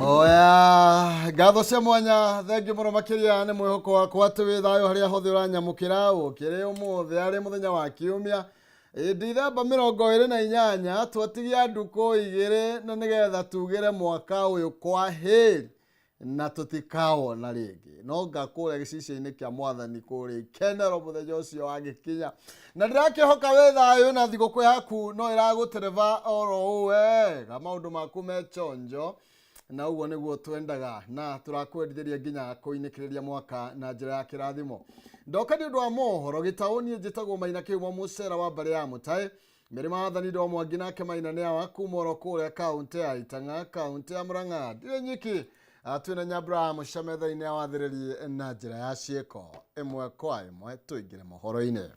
Oya, ngatho cia mwanya, thengiũ mũno makĩria. Nĩ mwĩhoko wakwa atĩ wĩ thayũ harĩa hothe ũranyamũkĩra ũkĩrĩ ũmũthĩ arĩ mũthenya wa kiumia, Dithemba 28. Twatigia ndukũ 2 na nĩgetha tugĩre mwaka ũyũ kwa heri na tũtikawona rĩngĩ, no nga kũrĩa gĩcicio-inĩ kĩa Mwathani kũrĩa ikenero mũthenya ũcio wagĩkinya. Na ndĩrakĩhoka wĩ thayũ na thigũkũ yaku no ĩragũtereba oro ũũ wega, maũndũ maku me chonjo, na ũguo nĩguo twendaga na tũrakwendithĩria nginya kũinĩkĩrĩria mwaka na njĩra ya kĩrathimo. Ndoka nĩ ũndũ wa mohoro gĩtaũ. Niĩ njĩtagwo Maina Kĩhumo, mũcera wa mbarĩ ya Mũtaĩ Mĩrĩma wathani ndo Mwangi, nake Maina nĩ awa kuma oro kũrĩa kaũntĩ ya Itang'a, kaũntĩ ya Murang'a. Ndirĩ nyiki, twĩna Nyambura mũcametha-inĩ ya wathĩrĩri na njĩra ya ciĩko. Ĩmwe kwa ĩmwe tũingĩre mohoro-inĩ.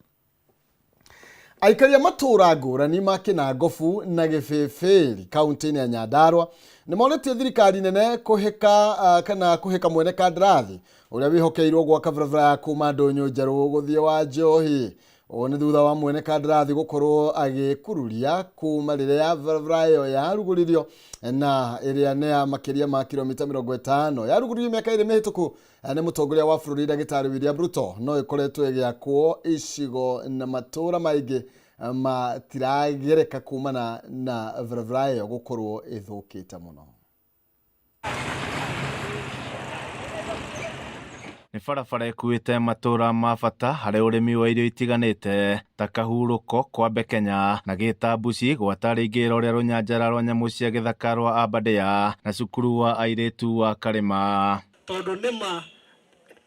Aikari a matũũra ngũrani ma Kĩnangobu na Gĩbĩbĩri kaũntĩ-inĩ ya Nyandarua nĩ monetie thirikari nene kũhĩka kana kũhĩka mwene kandarathi ũrĩa wĩhokeirwo gwaka barabara ya kuma Ndũnyũ Njerũ gũthiĩ wa Njohi. Ũũ nĩ thutha wa mwene kandarathi gũkorwo agĩkururia kuma rĩrĩa barabara ĩyo yarugũririo, na ĩrĩa nĩ ya makĩria ma kilomita 50, yarugũririo mĩaka 2 mĩhĩtũku nĩ mũtongoria wa bũrũri Ndagĩtarĩ William Ruto, no ĩkoretwo ĩgĩakwo icigo na matũũra maingĩ matiragereka kumana na barabara ĩyo gũkorwo ĩthũkĩte mũno. Nĩ barabara ĩkuĩte matũra ma bata harĩ ũrĩmi wa irio itiganĩte ta Kahurũko kwa Mbekenya na Gĩtambuci, gwata rĩingĩrĩro rĩa rũnyanjara rwa nyamũ cia gĩthaka rwa Aberdare na cukuru wa airĩtu wa Karĩma. Tondũ nĩma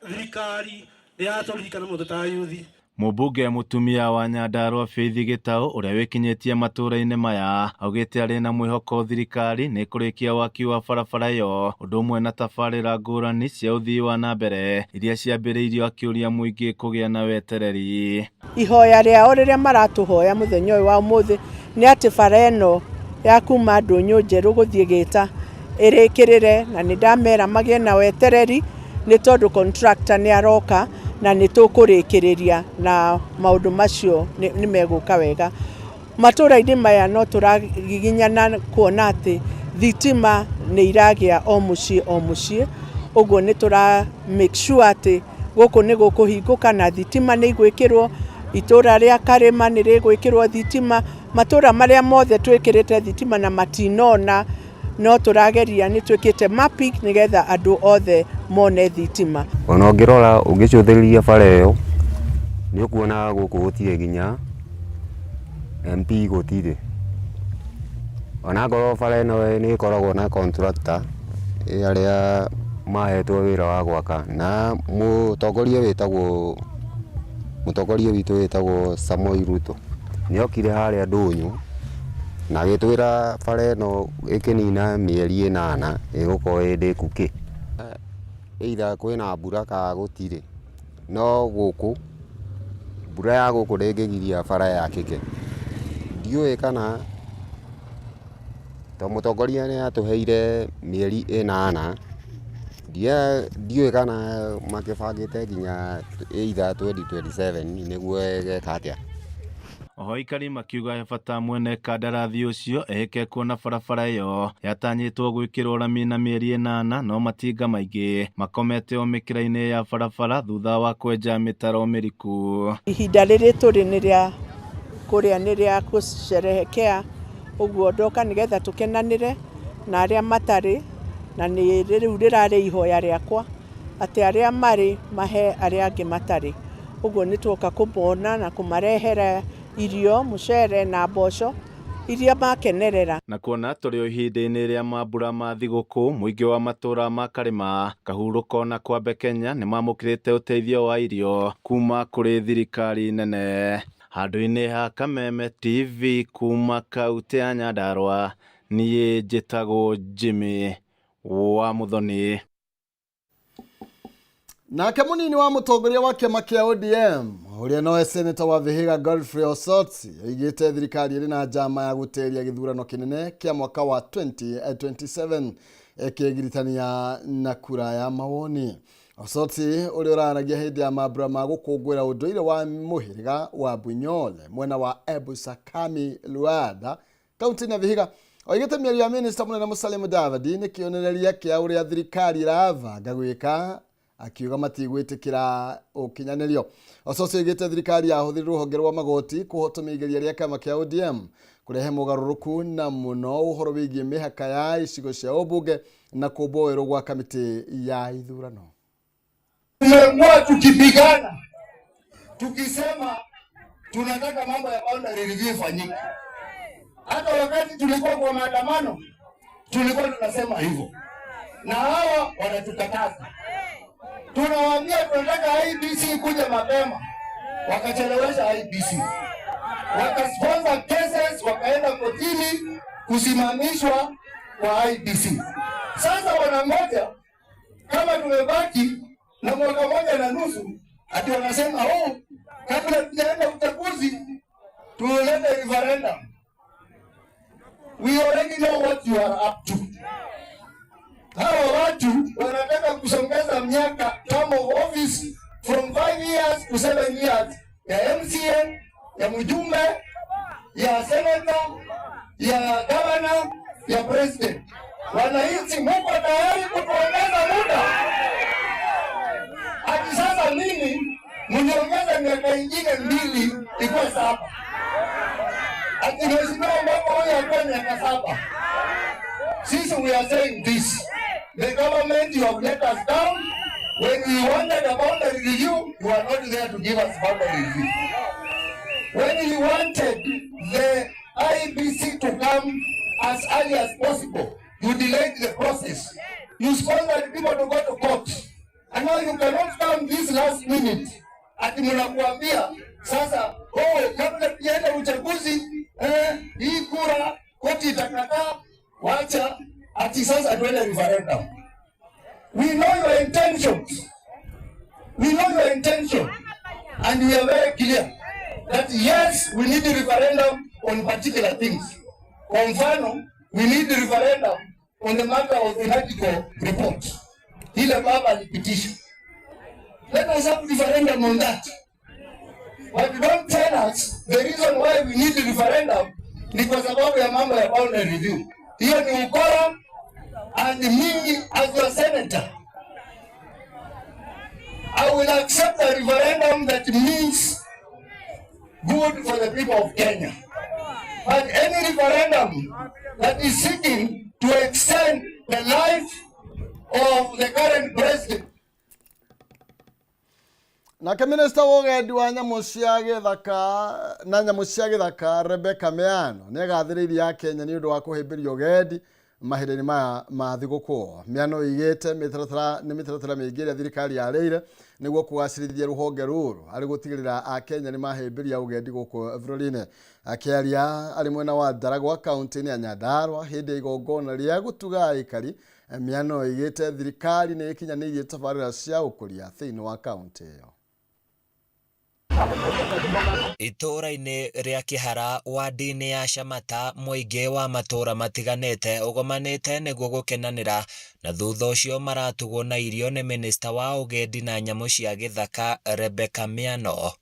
thirikari nĩ yatũririkana mũno twĩ ta ayuthi. Mũmbunge mũtumia wa Nyandarua Faith Gĩtaũ ũrĩa wĩkinyĩtie matũra-inĩ maya augĩte arĩ na mwĩhoko thirikari nĩ ĩkũrĩkia waki wa barabara ĩyo ũndũ ũmwe na tabarĩra ngũrani cia ũthii wa na mbere iria ciambĩrĩirio, akĩũria mũingĩ kũgĩa na wetereri. Ihoya rĩao rĩrĩa maratũhoya mũthenya ũyũ wa ũmũthĩ nĩ atĩ bara ĩno ya kuma Ndũnyũ Njerũ gũthiĩ Gĩta ĩrĩkĩrĩre, na nĩ ndamera magĩe na wetereri nĩ tondũ contractor nĩ aroka na nĩ tũkũrĩkĩrĩria na maũndũ macio nĩ megũka wega. Matũra-inĩ maya no tũragiginyana kuona atĩ thitima nĩ iragĩa o mũciĩ o mũciĩ, ũguo nĩ tũra make sure atĩ gũkũ nĩ gũkũhingũka na thitima nĩ igwĩkĩrwo, itũra rĩa Karĩma nĩ rĩgwĩkĩrwo thitima, matũra marĩa mothe twĩkĩrĩte thitima na matinona no tũrageria, nĩ twĩkĩte mapping nĩgetha andũ othe mone thitima. Ona ũngĩrora ũngĩcũthĩrĩria bara ĩyo, nĩ ũkuona gũkũ gũtirĩ nginya MP gũtirĩ. Ona akorwo bara ĩno nĩ ĩkoragwo na contractor arĩa mahetwo wĩra wa gwaka, na mũtongoria wĩtagwo, mũtongoria witũ wĩtagwo Samoei Ruto nĩ okire harĩa ndũnyũ na agĩtwĩra bara ĩno ĩkĩnina mĩeri 8 ĩgũkorwo ĩ ndĩku kĩ. Either kwĩna mbura kana gũtirĩ, no gũkũ mbura ya gũkũ ndĩngĩgiria bara yakĩke. Ndiũĩ kana tondũ mũtongoria nĩ atũheire mĩeri 8, ndiũĩ kana makĩbangĩte nginya either 2027 nĩguo ĩgeka atĩa. Oho aikari makiuga he bata mwene kandarathi ũcio ehĩke kuona barabara ĩyo yatanyĩtwo gwĩkĩrwo rami na mĩeri 8, no matinga maingĩ makomete o mĩkĩra-inĩ ya barabara thutha wa kwenja mĩtaro mĩriku. Ihinda rĩrĩ tũrĩ nĩ rĩa kũrĩa, nĩ rĩa gũcerehekea, ũguo ndoka nĩgetha tũkenanĩre na arĩa matarĩ, na nĩ rĩu rĩrarĩ ihoya rĩakwa atĩ arĩa marĩ mahe arĩa angĩ matarĩ. Ũguo nĩ tuoka kũmona na kũmarehera irio, mũcere na mboco iria makenerera. Na kuona tũrĩ o ihinda-inĩ rĩa mambura ma thigũkũ, mũingĩ wa matũra ma Karĩma, Kahurũko na Kwambe Kenya nĩmamũkĩrĩte ũteithio wa irio kuma kũrĩ thirikari nene. Handũ-inĩ ha Kameme TV kuma kautĩ ya Nyandarua, niĩ njĩtagwo Jimmy wa Muthoni. Nake munini wa mutongoria wa kiama kia ODM uria nowe seneta wa Vihiga Godfrey Osotsi oigite thirikari iri na njama ya guteria githurano kinene kia mwaka wa 2027 ikigiritania na kura ya mawoni. Osotsi uria uraragia hindi ya mambura ma gukungwira unduire wa muhiriga wa Bunyole mwena wa Ebusakami Luanda kaunti-inĩ ya Vihiga. Oigĩte mĩario ya minista mũnene Musalia Mudavadi nĩ kĩonereria kĩa ũrĩa thirikari ĩrabanga gwĩka, akiuga matigwĩtĩkĩra ũkinyanĩrio. Osotsi oigĩte thirikari yahũthĩrire rũhonge rwa magoti kũhotomia igeria rĩa kĩama kĩa ODM kũrehe mogarũrũku na mũno ũhoro wĩgiĩ mĩhaka ya icigo cia ũmbunge na kũmbwo werũ gwa kamĩtĩ ya ithurano. Tumekuwa tukipigana tukisema tunataka mambo ya boundary review ifanyike. Hata wakati tulikuwa kwa maandamano tulikuwa tunasema hivyo, na hawa wanatukataza. Tunawaambia tunataka IEBC kuja mapema, wakachelewesha IEBC, wakasponsor cases, wakaenda kotini kusimamishwa kwa IEBC. Sasa wanangoja kama tumebaki na mwaka moja na nusu, ati wanasema oh, kabla tujaenda uchaguzi tulete referendum. We already know what you are up to. Hawa watu wanataka kusongeza miaka term of office from 5 years to 7 years ya MCA, ya mjumbe, ya senator, ya governor, ya president. Wananchi, muko tayari kutuongeza muda? Ati sasa mimi mniongeze miaka ingine 2 ikuwe 7. Ati mheshimiwa Mboko huyu akuwe miaka 7. Sisi we are saying this. The government, you have let us down. When we wanted a boundary review, you are not there to give us boundary review. When you wanted the IEBC to come as early as possible, you delayed the process. You sponsored people to go to court. And now you cannot come this last minute. Ati mnakuambia sasa, oh, kabla tujaenda uchaguzi, hii kura koti itakataa, wacha ati sasa tuende referendum. We know your intentions. We know your intention. And we are very clear that yes, we need a referendum on particular things. Kwa mfano, we need a referendum on the matter of the medical report. Ile baba alipitisha. Let us have referendum on that. But don't tell us the reason why we need the referendum ni kwa sababu ya mambo ya boundary review. Hiyo ni ukora, and me as your senator, I will accept a referendum that means good for the people of Kenya. But any referendum that is seeking to extend the life of the current president. Nake minista wa ũgendi wa nyamũ cia gĩthaka na nyamũ cia gĩthaka Rebecca Miano nĩ agathĩrĩirie Akenya nĩ ũndũ wa kũhĩmbĩria ũgendi mahinda-inĩ maya ma thigũkũ. Miano ĩigĩte mĩtaratara nĩ mĩtaratara mĩingĩ ĩrĩa thirikari yarĩire nĩguo kũgacĩrithia rũhonge rũrũ arĩ gũtigĩrĩra Akenya nĩ mahĩmbĩria ũgendi gũkũ bũrũri-inĩ. Akĩaria arĩ mwena wa Ndaragwa kaunti-inĩ ya Nyandarua hĩndĩ ya igongona rĩa gũtuga aikari, Miano ĩigĩte thirikari nĩ ĩkinyanĩirie tabarĩra cia ũkũria thĩinĩ wa kaunti ĩyo. Itũũra-inĩ rĩa Kĩhara wadi-inĩ ya Shamata, mũingĩ wa matũũra matiganĩte ũgomanĩte nĩguo gũkenanĩra na thutha ũcio maratugwo na irio nĩ minista wa ũgendi na nyamũ cia gĩthaka Rebecca Miano.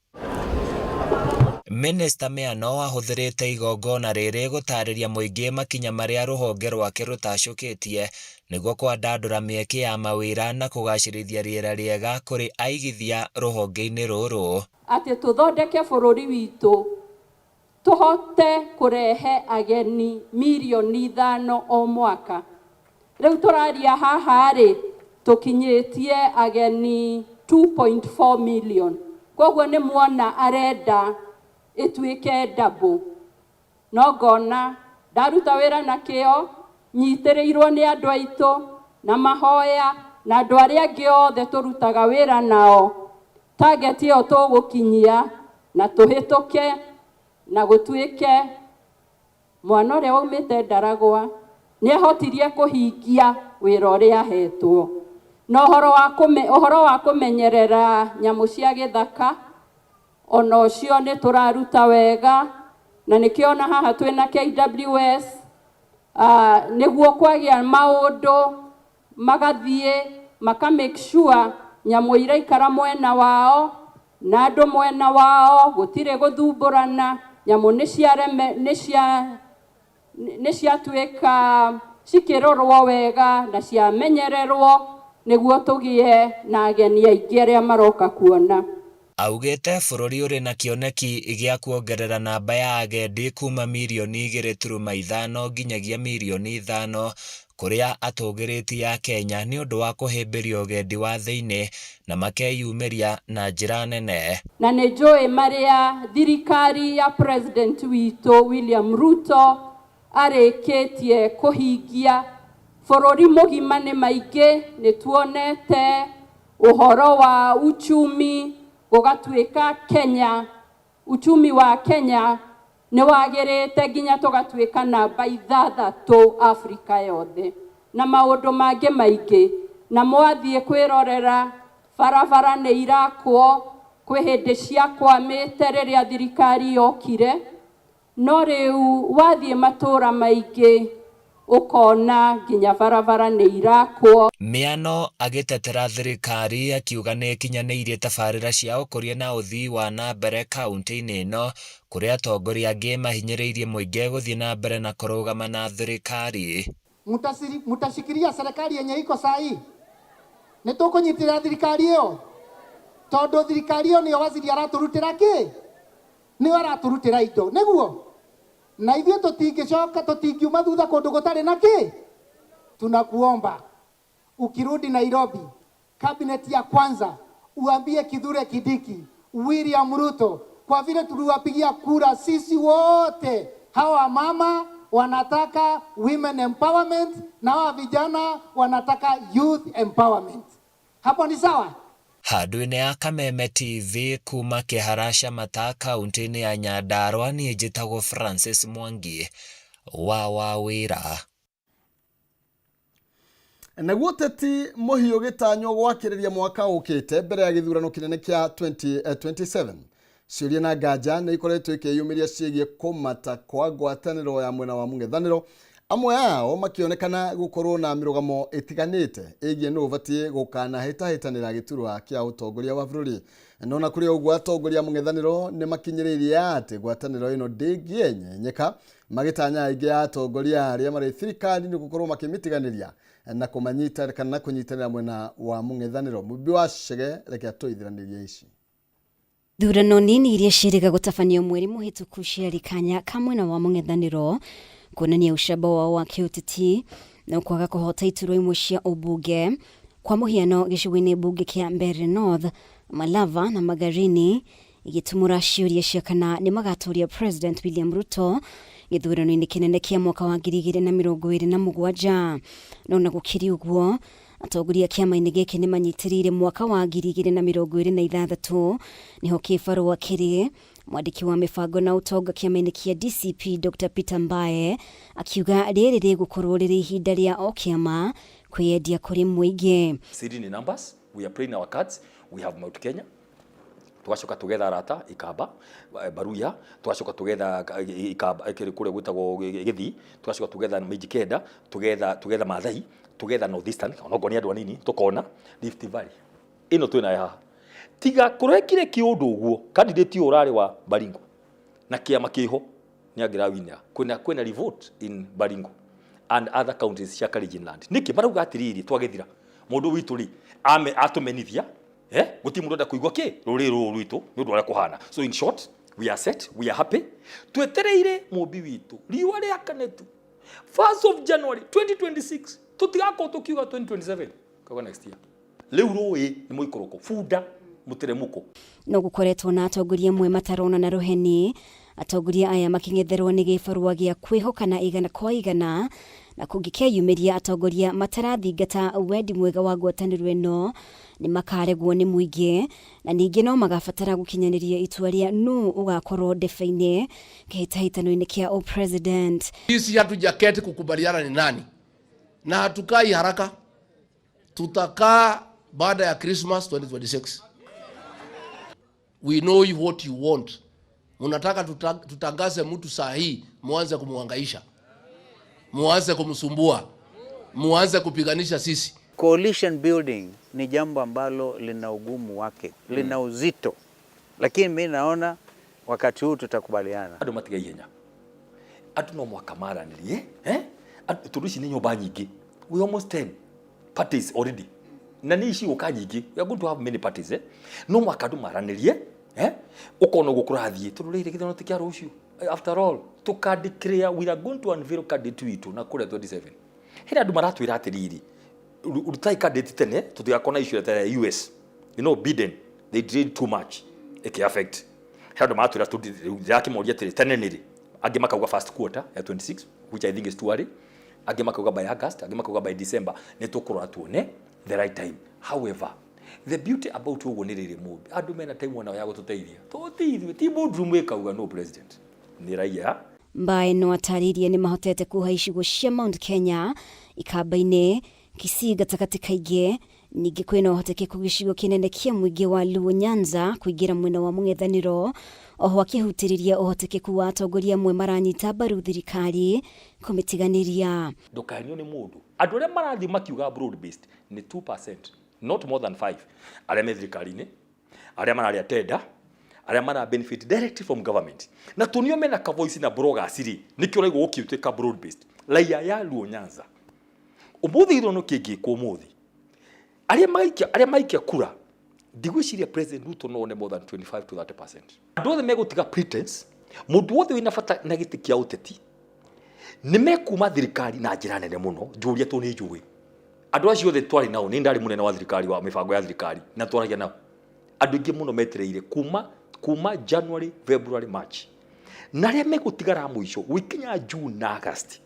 Minista Miano ahũthĩrĩte igongona rĩrĩ gũtarĩria mũingĩ makinya marĩa rũhonge rwake rũtacũkĩtie nĩguo kwandandũra mĩeke ya mawĩra na kũgacĩrithia rĩera rĩega kũrĩ aigithia rũhonge-inĩ rũrũ. Atĩ tũthondeke bũrũri witũ tũhote kũrehe ageni mirioni 5 o mwaka. Rĩu tũraria haha rĩ, tũkinyĩtie ageni 2.4 million. Koguo nĩ muona arenda ĩtuĩke double. No ngona ndaruta wĩra na kĩo, nyitĩrĩirwo nĩ andũ aitũ na mahoya na andũ arĩa angĩ othe tũrutaga wĩra nao. Target ĩyo tũgũkinyia na tũhĩtũke na gũtuĩke mwana ũrĩa waumĩte Ndaragwa nĩ ahotirie kũhingia wĩra ũrĩa ahetwo. Na ũhoro wa kũmenyerera nyamũ cia gĩthaka ona ũcio nĩ tũraruta wega, na nĩkĩo ona haha twĩna KWS, nĩguo kwagĩa maũndũ magathiĩ maka make sure nyamũ iraikara mwena wao na andũ mwena wao, gũtirĩ gũthumbũrana, nyamũ nĩ Nĩ ciatuĩka cikĩrorwo wega na ciamenyererwo nĩguo tũgĩe na ageni aingĩ arĩa maroka kuona. Augĩte bũrũri ũrĩ na kĩoneki gĩa kuongerera namba ya agendi kuma mirioni 2.5 nginyagia mirioni 5 kũrĩa atũgĩrĩtie Akenya nĩ ũndũ wa kũhĩmbĩria ũgendi wa thĩinĩ na makeyumĩria na njĩra nene. Na nĩ njũĩ marĩa thirikari ya president witũ William Ruto arĩkĩtie kũhingia bũrũri mũgima nĩ maingĩ. Nĩ tuonete ũhoro wa uchumi gũgatuĩka Kenya, uchumi wa Kenya nĩ wagĩrĩte nginya tũgatuĩka namba 6 Afrika yothe na maũndũ mangĩ maingĩ. Na mwathiĩ kwĩrorera barabara nĩ irakwo, kwĩ hĩndĩ ciakwamĩte rĩrĩa thirikari yokire, no rĩu wathiĩ matũũra maingĩ ũkona nginya barabara nĩ irakwo. Miano agĩtetera thirikari akiuga nĩ ĩkinyanĩirie tabarĩra cia ũkũria na ũthii wa na mbere kaunti-inĩ ĩno, kũrĩa atongoria angĩ mahinyĩrĩirie mũingĩ gũthiĩ na mbere na kũrũgama na thirikari. Mutashikilia serikali yenye iko saa hii? Nĩ tũkũnyitĩrĩra thirikari ĩyo tondũ thirikari ĩyo nĩyo waziri aratũrutĩra kĩ, nĩyo aratũrutĩra indo nĩguo, na ithuĩ tũtingĩcoka, tũtingiuma thutha kũndũ gũtarĩ na kĩ. Tunakuomba ukirudi Nairobi, cabinet ya kwanza uambie Kithure Kindiki, William Ruto, kwa vile tuliwapigia kura sisi wote, hawa mama wanataka women empowerment na hawa vijana wanataka youth empowerment. Hapo ni sawa? Handũ-inĩ ya Kameme TV kuma Kĩhara Shamata kaunti-inĩ ya Nyandarua, niĩ njĩtagwo Francis Mwangi wa Wawĩra. Naguo ũteti mũhiũ gĩtanywo gwakĩrĩria mwaka ũkĩte mbere ya gĩthurano kĩnene kĩa 2027. Ciũria na nganja nĩ ikoretwo ikĩyumĩria ciĩgiĩ kũmata kwa ngwatanĩro ya mwena wa mũng'ethanĩro, amwe ao makĩonekana gũkorwo na mĩrũgamo ĩtiganĩte ĩgiĩ nũ ũbatiĩ gũkanahĩtahĩtanĩra gĩturwa kĩa ũtongoria wa bũrũri. No na kũrĩ ũguo, atongoria a mũng'ethanĩro nĩ makinyĩrĩirie atĩ ngwatanĩro ĩno ndĩngĩenyenyeka, magĩtanya aingĩ a atongoria arĩa marĩ thirikari-inĩ gũkorwo makĩmĩtiganĩria na kũmanyita kana kũnyitanĩra mwena wa mũng'ethanĩro. Mũmbi wa Chege, reke atũithiranĩrie ici. Thurano nini iria ciĩrĩga gũtabanio mweri mũhĩtũku ciarĩ kanya ka mwena wa mũng'ethanĩro kuonania ũcamba wao wa kĩũteti no kwaga kũhota iturwa imwe cia ũmbunge, kwa mũhiano gĩcigo-inĩ mbunge kĩa Mbeere North, Malava na Magarini, igĩtumũra ciũria cia kana nĩ magatũria President William Ruto gĩthurano-inĩ kĩnene kĩa mwaka wa 2027. No na gũkĩrĩ ũguo, atongoria kĩama-inĩ gĩkĩ nĩ manyitĩrĩire mwaka wa 2026 nĩho kĩbarũa kĩrĩ. Mwandĩki wa mĩbango na ũtonga kĩama-inĩ kĩa DCP Dr Peter Mbae akiuga rĩrĩ rĩgũkorwo rĩrĩ ihinda rĩa o kĩama kwĩyendia kũrĩ mũingĩ. Siri ni numbers, we are playing our cards. We have Mount Kenya, tugacoka tugetha arata Ikamba, Baruya, tugacoka tugetha Ikamba kũrĩa gwĩtagwo Gĩthii, tugacoka tugetha Mijikenda, tugetha Maathai, tugetha North Eastern, onokorwo nĩ andũ anini, tukona Rift Valley ĩno twĩnayo haha. Tiga kũrekire kĩũndũ ũguo, candidate ũyũ ũrarĩ wa Baringo na kĩama kĩho nĩ angĩrawinĩra. Kwĩna revolt in Baringo and other counties cia Kalenjin land. Nĩkĩ marauga atĩrĩrĩ, twagĩthira mũndũ witũ rĩ atũmenithia, gũtirĩ mũndũ enda kũigua kĩ rũrĩrĩ rũrũ rwitũ nĩ ũndũ ũrĩa kũhana. So in short, we are set, we are happy. Twetereire mũmbi witũ riũa rĩakane tu 1st of January 2026, tũtigakorwo tũkiuga 2027 kauga next year. Rĩu rũĩ nĩ mũikũrũko, bunda mũteremũko. No gũkoretwo na atongoria amwe matarona na rũheni, atongoria aya makĩng'etherwo nĩ gĩbarũa gĩa kwĩhokana igana kwa igana, na kũngĩkeyumĩria atongoria matarathingata wendi mwega wa ngwatanĩro ĩno nĩ makaregwo nĩ mũingĩ, na ningĩ no magabatara gũkinyanĩria itua rĩa nũ ũgakorwo ndebe-inĩ kĩhĩtahĩtano-inĩ kĩa ũpresident. Sisi hatujaketi kukubaliana ni nani, na hatukai haraka, tutakaa baada ya Christmas 2026. We know what you want. Munataka tutangaze mtu saa hii, muanze kumuhangaisha, muanze kumsumbua, muanze kupiganisha sisi. Coalition building ni jambo ambalo lina ugumu wake, lina uzito, lakini mimi naona wakati huu tutakubaliana. Andũ matiga ihenya. Andũ no mwaka maranĩrie, eh? Tondũ ici nĩ nyũmba nyingĩ, we almost 10 parties already, na nĩ ici gũka nyingĩ, we are going to have many parties, eh? No mwaka andũ maranĩrie, eh? Ũkona ũguo kũrathiĩ, tondũ rĩrĩ gĩthurano ti kĩa rũciũ. After all, tũka declare we are going to unveil candidate witũ na kũrĩa 27. Hĩndĩ andũ maratwĩra atĩrĩrĩ, rutai candidate tene tũtigakorwo na issue ta ya US. Biden, they delayed too much, ĩkĩ affect. He andũ maratwĩra ndĩrakĩmoria atĩrĩ, tene nĩrĩ? Angĩ makauga first quarter ya 26, which I think is too early. Angĩ makauga by August, angĩ makauga by December. Nĩ tũkũrora tuone the right time. However, the beauty about ũguo nĩ rĩrĩ, mũmbi andũ mena time onao ya gũtũteithia, to ti ithuĩ, ti boardroom ĩkauga no president, nĩ raia. Mbae no atarĩirie nĩ mahotete kuha icigo cia Mount Kenya, Ikamba-inĩ, Kisii gatagatĩ kaingĩ. Ningĩ kwĩna ũhotekeku gĩcigo kĩnene kĩa mũingĩ wa Luo Nyanza kũingĩra mwena wa mũng'ethanĩro. Oho akĩhutĩrĩria ũhotekeku wa atongoria amwe maranyita mbaru thirikari kũmĩtiganĩria. Ndũkahenio nĩ mũndũ. Andũ arĩa marathiĩ makiuga broad based nĩ 2%, not more than 5, arĩa me thirikari-inĩ, arĩa mararĩa tender, arĩa mara benefit directly from government, na tunio mena ka voice na bloggers rĩ, nĩkĩo ũraigua gũkĩtuĩka broad based. Raia ya Luo Nyanza, ũmũthĩ gĩthurano kĩngĩkwo ũmũthĩ, arĩa maikia kura, ndigwĩciria President Ruto no one more than 25 to 30%. Andũ othe megũtiga pretense. Mũndũ wothe wĩna bata na gĩtĩ kĩa ũteti nĩ mekuma thirikari na njĩra nene mũno. Njũria to nĩ njũĩ andũ acio othe twarĩ nao. Nĩ ndarĩ mũnene wa thirikari wa mĩbango ya thirikari na twaragia nao. Andũ aingĩ mũno metereire kuma January, February, March, na arĩa megũtigara mũico gũikinya June na August,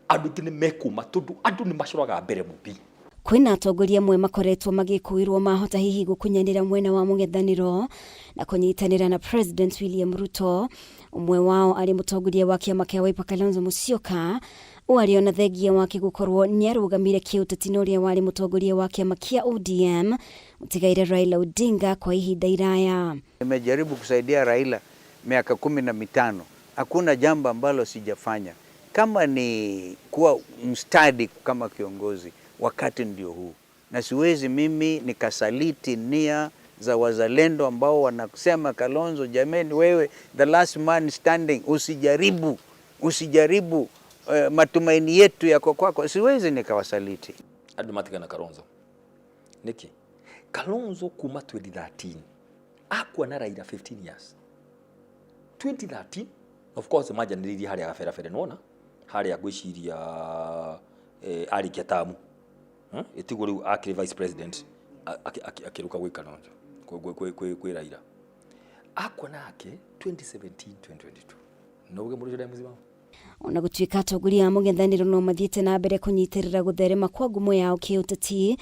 andũ aingĩ nĩ mekuma, tondũ andũ nĩ macoraga mbere mũbi. Kwĩna atongoria amwe makoretwo magĩkũĩrwo mahota hihi gũkunyanĩra mwena wa mũng'ethanĩro na kũnyitanĩra na President William Ruto. Ũmwe wao arĩ mũtongoria wa kĩama kĩa Wiper, Kalonzo Musyoka, ũarĩ ona thengia wake gũkorwo nĩarũgamire kĩũteti na ũrĩa warĩ mũtongoria wa kĩama kĩa ODM, mũtigaire Raila Odinga, kwa ihinda iraya. Nimejaribu kusaidia Raila miaka 15, hakuna jambo ambalo sijafanya. Kama ni kuwa mstadi kama kiongozi, wakati ndio huu, na siwezi mimi nikasaliti nia za wazalendo ambao wanasema, "Kalonzo, jameni, wewe the last man standing, usijaribu, usijaribu, matumaini yetu yako kwako." Siwezi nikawasaliti. Andũ matigana Kalonzo nĩkĩ? Kalonzo kuma 2013 akua na Raila 15 years. 2013, of course, manjanĩrĩirie harĩa gaberabere, nĩwona harĩa ngwĩciria arĩkia tamu. Ĩtiguo rĩu akĩrĩ vice president, akĩrũka gwĩ Kalonzo, kwĩ Raila akua nake 2017 2022, no uge mũndũ ũcio ndarĩ mũcima. Ona gũtuĩka atongoria a mũng'ethanĩro no mathiĩte na mbere kũnyitĩrĩra gũtherema kwa ngumo yao kĩũteti,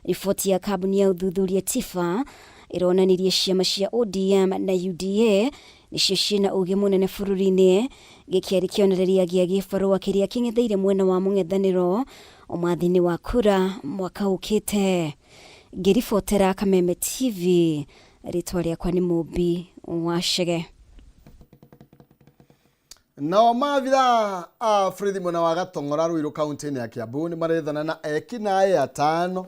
riboti ya kambuni ya ũthuthuria TIFA ĩronanirie ciama cia ODM na UDA nĩcio ciĩna ũgĩ mũnene bũrũri-inĩ. Gĩkĩarĩ kĩonereria gĩa gĩbarũa kĩrĩa kĩng'etheire mwena wa mũng'ethanĩro ũmathi-inĩ wa kura mwaka ũkĩte. Ngĩribotera Kameme TV, rĩtwa rĩakwa nĩ Mũmbi wa Chege. Nao maabithaa a borithi mwena wa Gatong'ora, Ruiru, kaunti-inĩ ya Kiambu nĩ marethana na eki-naĩ atano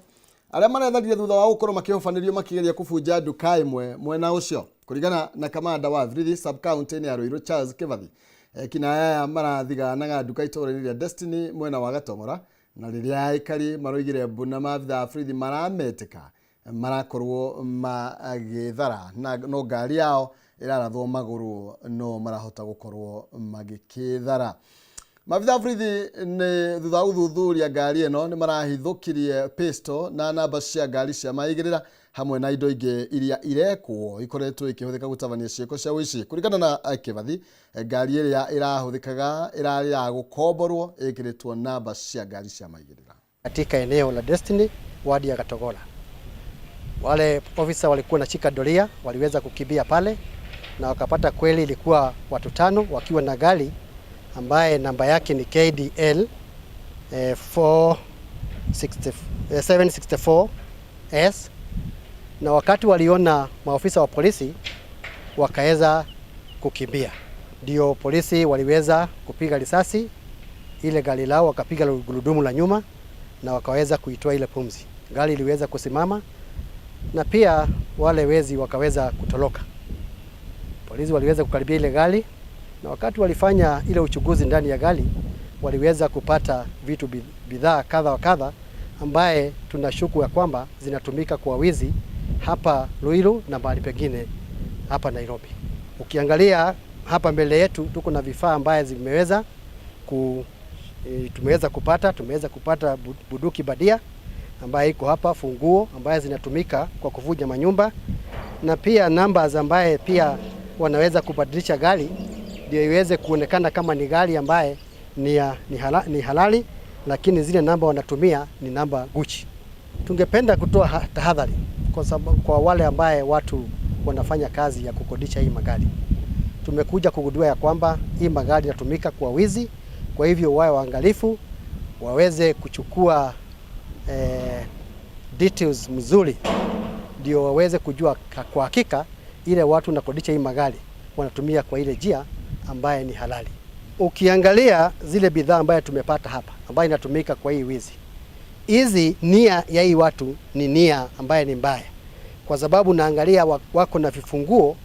arĩa maretharire thutha wa gũkorwo makĩhobanĩrio makĩgeria kũbunja nduka ĩmwe mwena ũcio. Kũringana na kamanda wa borithi sub county-inĩ ya Ruiru, Charles Kivathi, eki-naĩ aya marathiganaga nduka itũũra-inĩ rĩa Destiny mwena wa Gatong'ora, na rĩrĩa aikari maroigire mbu na maabithaa a borithi marametĩka marakorwo magĩthara na no ngari yao ĩrarathwo magũrũ no marahota gũkorwo magĩkĩthara. Maabithaa a borithi nĩ thutha wa gũthuthuria ngari ĩno nĩ marahithũkirie pistol na namba cia ngari cia maigĩrĩra hamwe na indo ingĩ iria irekwo ikoretwo ikĩhũthĩka gũtabania ciĩko cia ũici. Kũringana na Kĩbathi, ngari ĩrĩa ĩrahũthĩkaga ĩrarĩ ya gũkomborwo ĩkĩrĩtwo namba cia ngari cia maigĩrĩra. Katika eneo la Destiny, wadi ya Gatogola. Wale ofisa walikuwa nashika doria, waliweza kukimbia pale na wakapata kweli ilikuwa watu tano wakiwa na gari ambaye namba yake ni KDL 460, 764 S, na wakati waliona maofisa wa polisi wakaweza kukimbia, ndio polisi waliweza kupiga risasi ile gari lao, wakapiga gurudumu la nyuma na wakaweza kuitoa ile pumzi. Gari iliweza kusimama na pia wale wezi wakaweza kutoroka. Polisi waliweza kukaribia ile gari Na wakati walifanya ile uchunguzi ndani ya gari, waliweza kupata vitu bidhaa kadha wa kadha ambaye tunashuku ya kwamba zinatumika kwa wizi hapa Ruiru na mahali pengine hapa Nairobi. Ukiangalia hapa mbele yetu tuko na vifaa ambaye zimeweza ku tumeweza kupata bunduki badia ambaye iko hapa, funguo ambaye zinatumika kwa kuvunja manyumba, na pia numbers ambaye pia wanaweza kubadilisha gari ndio iweze kuonekana kama ni gari ambaye ni halali, lakini zile namba wanatumia ni namba guchi. Tungependa kutoa tahadhari kwa wale ambaye watu wanafanya kazi ya kukodisha hii magari. Tumekuja kugundua ya kwamba hii magari inatumika kwa wizi, kwa hivyo wawe waangalifu, waweze kuchukua details mzuri ndio waweze kujua kwa hakika ile watu wanakodisha hii magari wanatumia kwa ile njia ambaye ni halali. Ukiangalia zile bidhaa ambaye tumepata hapa ambaye inatumika kwa hii wizi, hizi nia ya hii watu ni nia ambaye ni mbaya, kwa sababu naangalia wako na vifunguo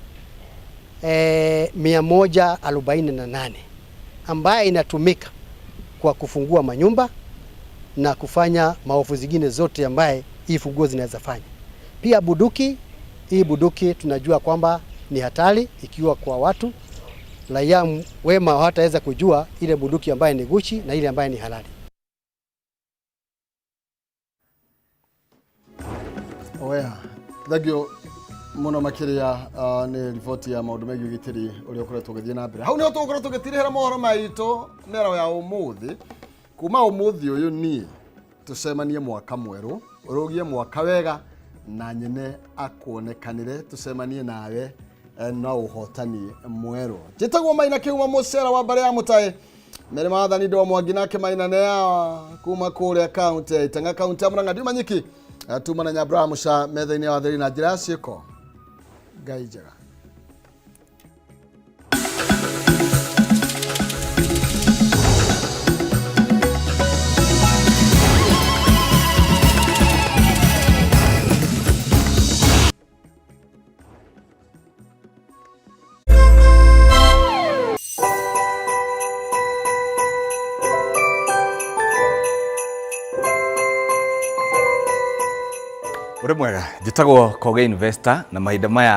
148 ambaye inatumika kwa kufungua manyumba na kufanya maovu zingine zote ambaye hii funguo zinaweza fanya. Pia bunduki, hii bunduki tunajua kwamba ni hatari ikiwa kwa watu raia wema hawataweza kujua ile bunduki ambaye ni guchi na ile ambaye ni halali. Oya, thank you muno makiria ni riboti ya maundu megiĩ ũgitĩri ũrĩa ũkoretwo ũgĩthiĩ na mbere. Hau nĩho tũgũkorwo tũgĩtirihĩra mohoro maitũ mĩaraho ya ũmũthĩ. Kuma ũmũthĩ ũyũ niĩ tũcemanie mwaka mwerũ, ũrũgie mwaka wega na nyene akuonekanĩre, tũcemanie nawe na ũhotani mwerũ. Njĩtagwo Maina Kĩhumo mũcera wa mbarĩ ya Mũtaĩ. Mere maathani ndo Mwangi nake Maina nea kuma kũrĩa kaunti ya Itang'a, kaunti ya Murang'a. Ndiuma nyiki tuma na Nyambura Muca metha-inĩ ya watheri na njĩra ya ciĩko. Ngai njega. Uri mwega, njĩtagwo Koge Investor na mahinda maya